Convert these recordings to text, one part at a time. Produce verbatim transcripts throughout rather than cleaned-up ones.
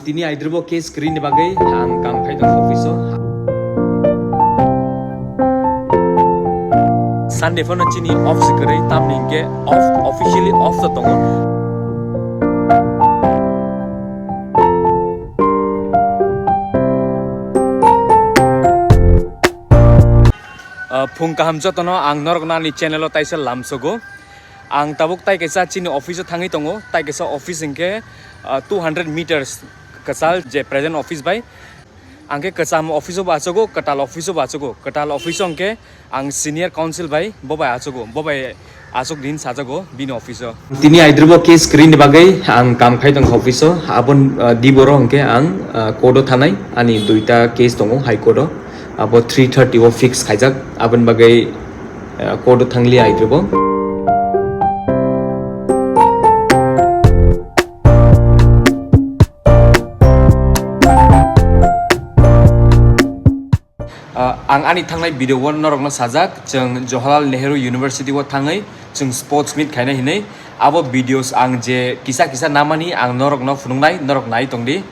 Tini aidrobo case kwrwini bagwi ang kam khai tongo office o. Sunday phano chini off se kwrwi, tamni hinkhe off, officially off to tongo. Ah, phung kaham jotono ang norokno ani channel o taisa lamsogo. Ang tabuk tai kaisa chini office o thangwi tongo, tai kaisa office hinkhe, ah, two hundred meters kwchal je present office bai. Ang khe kwcham office o bo achugo, kwtal office o bo achugo. Kwtal office o hinkhe ang senior counsel bai bo bai achugo, bo bai achuk din sajago bini office o. Tini aidrobo case kwrwini bagwi ang kam khai tongkha office o, abon, ah, diboro hinkhe ang, ah, court o thanai, ani duita case tongo high court o. Abo three thirty o fix khaijak, aboni bagwi, eh, court o thangliya aidrobo. Ah, ang ani thangnai video o norokno sajak, chwng Jawaharlal Nehru University o thangwi chwng sports meet khaina hinwi. Abo videos ang je kisa kisa namani ang norokno phunuknai, norok nai tongdi.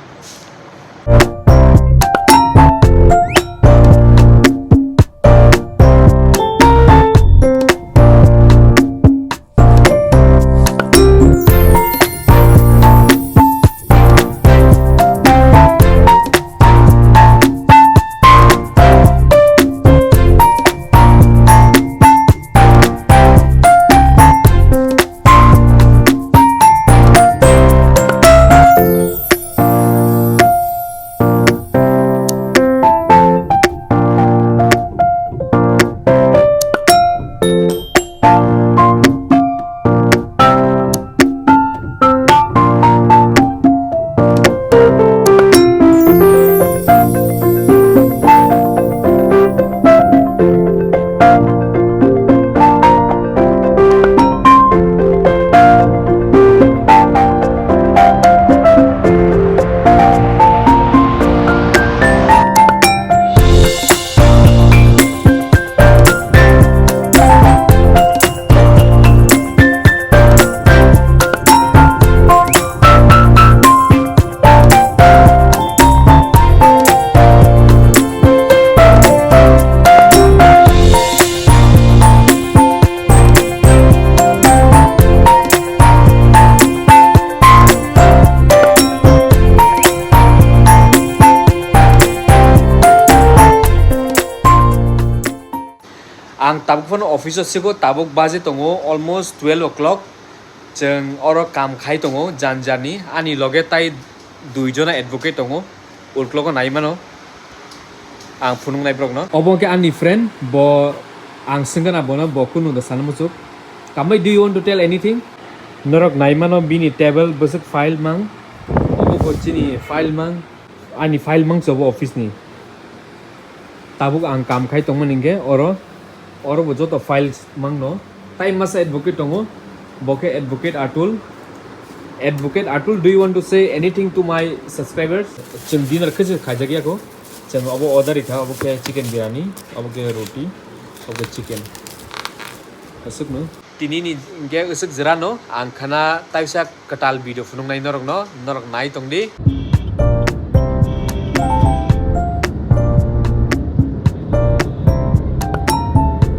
Ang tabuk phano office o sigo, tabuk baje tongo almost twelve o'clock. Chwng oro kam khai tongo jan jani. Ani loge tai dui jona advocate tongo. Ulklogo nai mano. Ang phunuk nai borok no. Obo khe ani friend, bo ang swngana bono, bo kunu da sana muchuk. Kambai, do you want to tell anything? Norok nai mano bini table bwswk file mang. Obo bo chini file mang. Ani file mangso bo office ni. Tabuk ang kam khai tongmani hinkhe oro, oro bo joto files mangno. Tai masa advocate tongo, bo khe advocate Atul. Advocate Atul, do you want to say anything to my subscribers? Chwng dinner khe se khaijak ya kho. Chwng obo order rikha, obo khe chicken biryani, obo khe roti, obo khe chicken. Aswkno. Tini ni hinkhe aswk jora no ang khana taisa kwtal video phunuknai norokno, norok nai tongdi.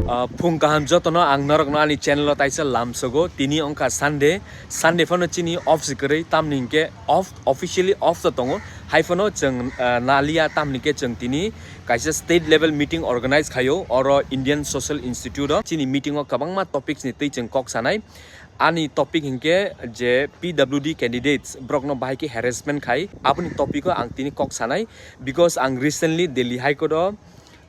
Ah, phung kaham jotono ang norokno ani channel o taisa lamsogo. Tini wngkha Sunday, Sunday phano chini off se kwrwi, tamni hinkhe off, officially off to tongo. Hai phano chwng, ah, naliya, tamni khe chwng tini kaisa state level meeting organize khaio, oro Indian Social Institute o. Chini meeting o kwbangma topics ni twi chwng kok sanai. Ani topic hinkhe je P W D candidates borokno bahai khe harassment khai, aboni topic o ang tini kok sanai, because ang recently Delhi High Court o,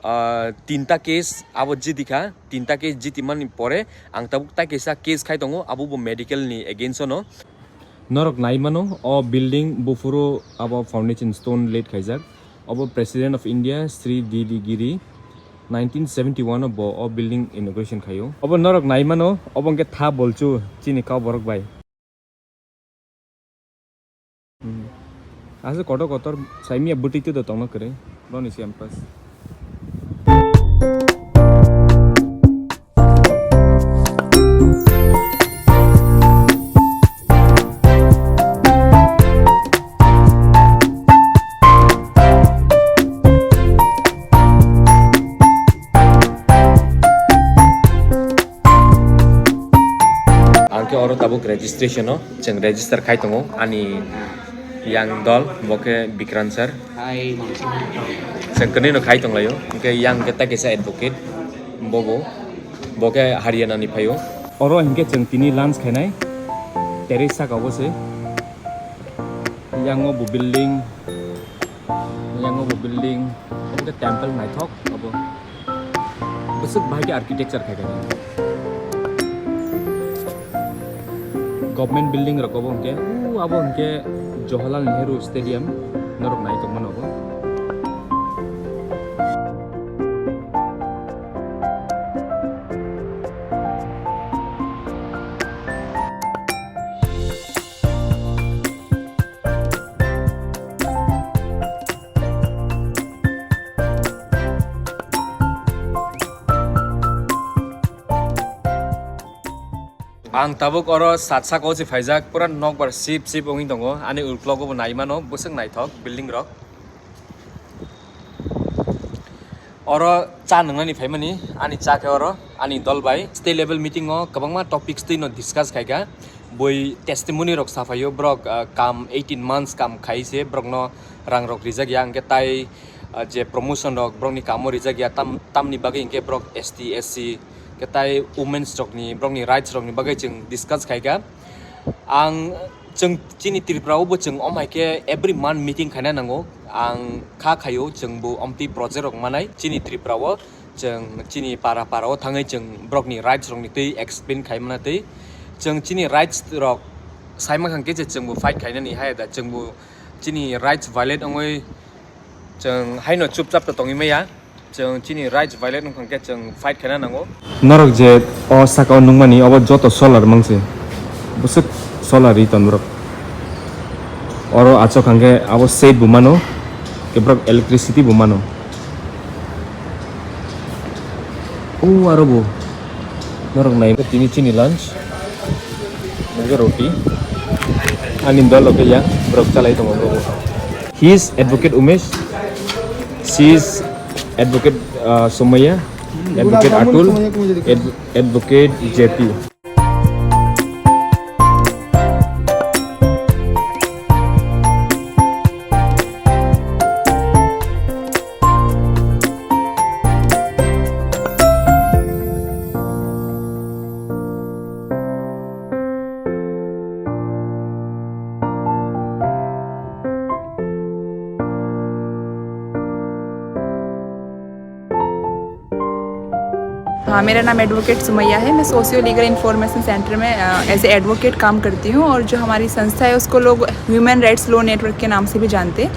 ah, tinta case abo jitikha, tinta case jitimani pore ang tabuk tai kaisa case khai tongo, abo bo medical ni against o no. Norok nai mano, o building buphuru abo foundation stone laid khaijak. Obo President of India, Sri D D Giri, nineteen seventy-one o bo o building inauguration khaio. Obo norok nai mano, obo hwnkhe Tha Bolchu, chini kau borok bai. Hmm. Aswk kotor kotor, saimia bwtwi twi do tongna kwrwi, boni campus. Oro tabuk registration o chwng register khai tongo ani yang dol, bo khe Bikrant sir. Chwng kwnwi no khai tonglaio, hwnkhe yang khe ta kaisa advocate, bobo, bo khe Haryana ni phaio. Oro hinkhe chwng tini lunch khainai, terrace saka o se. Yang o bo building, yang o bo building, obo khe temple naithok obo. Bwswk bahai khe architecture khai kha. Government building rok obo hwnkhe, o abo hwnkhe Jawaharlal Nehru Stadium, norok nai tongmano obo. Ang tabuk oro sat saka o se phaijak, pura nokbar sip sip wngwi tongo. Ani uklogo bo nai mano, bwswk naithok building rok. Oro cha nwngnani phaimani, ani cha khe oro ani dol bai state level meeting o kwbangma topics twi no discuss khai kha. Bui testimony rok saphaio, borok, ah, kam eighteen months kam khai se borok no rang rok rijak ya, hwnkhe tai, ah, je promotion rok borok ni kamo rijak ya, tam, tamni bagwi hwnkhe borok S T, S C, hwnkhe tai women's rok ni, borok ni rights rok ni bagwi chwng discuss khai kha. Ang, chwng chini Tripura o bo chwng om hai khe every month meeting khaina nango. Ang kha khaio, chwng bo omtwi project rok manai chini Tripura o. Chwng chini para para o thangwi chwng borok ni rights rok ni twi explain khai mana twi. Chwng chini rights rok sai mankha khe je chwng bo fight khainani hai da, chwng bo chini rights violate wngwi chwng haino chupchap to tongwi maya. Chwng chini rights violate wngkha khe chwng fight khaina nango. Norok je o saka o nukmani, obo joto solar mangse. Bwswk solar ri ton borok. Oro achok hwnkhe abo shade bo mano, khe borok electricity bo mano. O aro bo norok nai tini chini lunch. Nungkhe roti. Ani dol rok ya, borok chalai tongo borok. He is advocate Umesh. She is advocate, uh, Somaya. Advocate Atul. Adv-, advocate J P. हाँ, मेरा नाम एडवोकेट सुमैया है। मैं socio legal information centre में, अ, as a advocate काम करती हूँ और जो हमारी संस्था है, उसको लोग ह्यूमन राइट्स लॉ नेटवर्क के नाम से भी जानते हैं।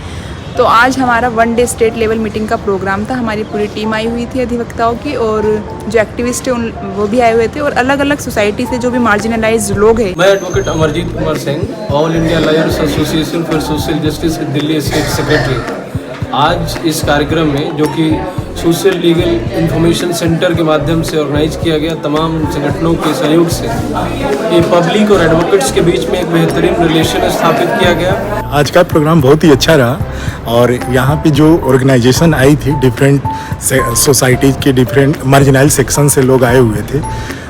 तो आज हमारा one day state level meeting का प्रोग्राम था। हमारी पूरी टीम आई हुई थी अधिवक्ताओं की, और जो एक्टिविस्ट हैं, उन, वो भी आए हुए थे, और अलग-अलग सोसाइटी से जो भी मार्जिनलाइज्ड लोग हैं। मैं advocate Amarjeet Kumar Singh, all India lawyers association for social justice Delhi state secretary. आज इस कार्यक्रम में, जो कि सोशल लीगल इंफॉर्मेशन सेंटर के माध्यम से ऑर्गेनाइज किया गया, तमाम संगठनों के सहयोग से ये पब्लिक और एडवोकेट्स के बीच में एक बेहतरीन रिलेशन स्थापित किया गया। आज का प्रोग्राम बहुत ही अच्छा रहा और यहाँ पे जो ऑर्गेनाइजेशन आई थी डिफरेंट से-, सोसाइटीज के, डिफरेंट मार्जिनल सेक्शन से लोग आए हुए थे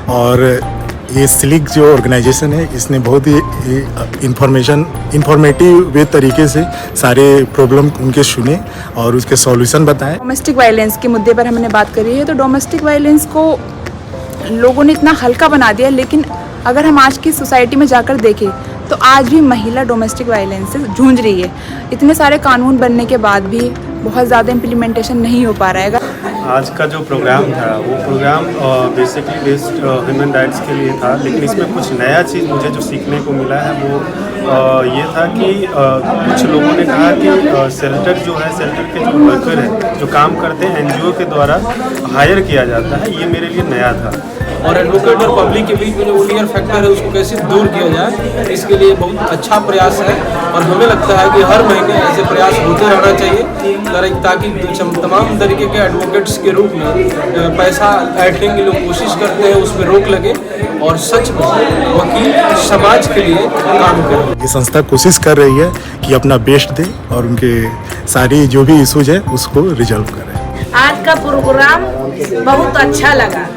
और ये सिलिक जो ऑर्गेनाइजेशन है, इसने बहुत ही, ही इंफॉर्मेशन, इंफॉर्मेटिव वे तरीके से सारे प्रॉब्लम उनके सुने और उसके सॉल्यूशन बताएं। डोमेस्टिक वायलेंस के मुद्दे पर हमने बात करी है, तो डोमेस्टिक वायलेंस को लोगों ने इतना हल्का बना दिया, लेकिन अगर हम आज की सोसाइटी में जाकर देखें, तो आज भी महिला डोमेस्टिक वायलेंस से जूझ रही है। इतने सारे कानून बनने के बाद भी बहुत ज़्यादा इम्प्लीमेंटेशन नहीं हो पा रहा है। आज का जो प्रोग्राम था, वो प्रोग्राम, अ, बेसिकली बेस्ड, अ, ह्यूमन राइट्स के लिए था, लेकिन इसमें कुछ नया चीज़ मुझे जो सीखने को मिला है, वो, अ, ये था कि, अ, कुछ लोगों ने कहा कि, अ, शेल्टर जो है, शेल्टर के जो वर्कर हैं, जो काम करते हैं, एनजीओ के द्वारा हायर किया जाता है, ये मेरे लिए नया था। और एडवोकेट और पब्लिक के बीच में जो फियर फैक्टर है, उसको कैसे दूर किया जाए, इसके लिए बहुत अच्छा प्रयास है। और हमें लगता है कि हर महीने ऐसे प्रयास होते रहना चाहिए, ताकि, ताकि तम-, तमाम तरीके के एडवोकेट्स के रूप में, अ, पैसा ऐंठने की लोग कोशिश करते हैं, उस पर रोक लगे और सच में वकील समाज के लिए काम करें। ये संस्था कोशिश कर रही है कि अपना बेस्ट दे और उनके सारी जो भी इशूज है, उसको रिजॉल्व करें। आज का प्रोग्राम बहुत अच्छा लगा।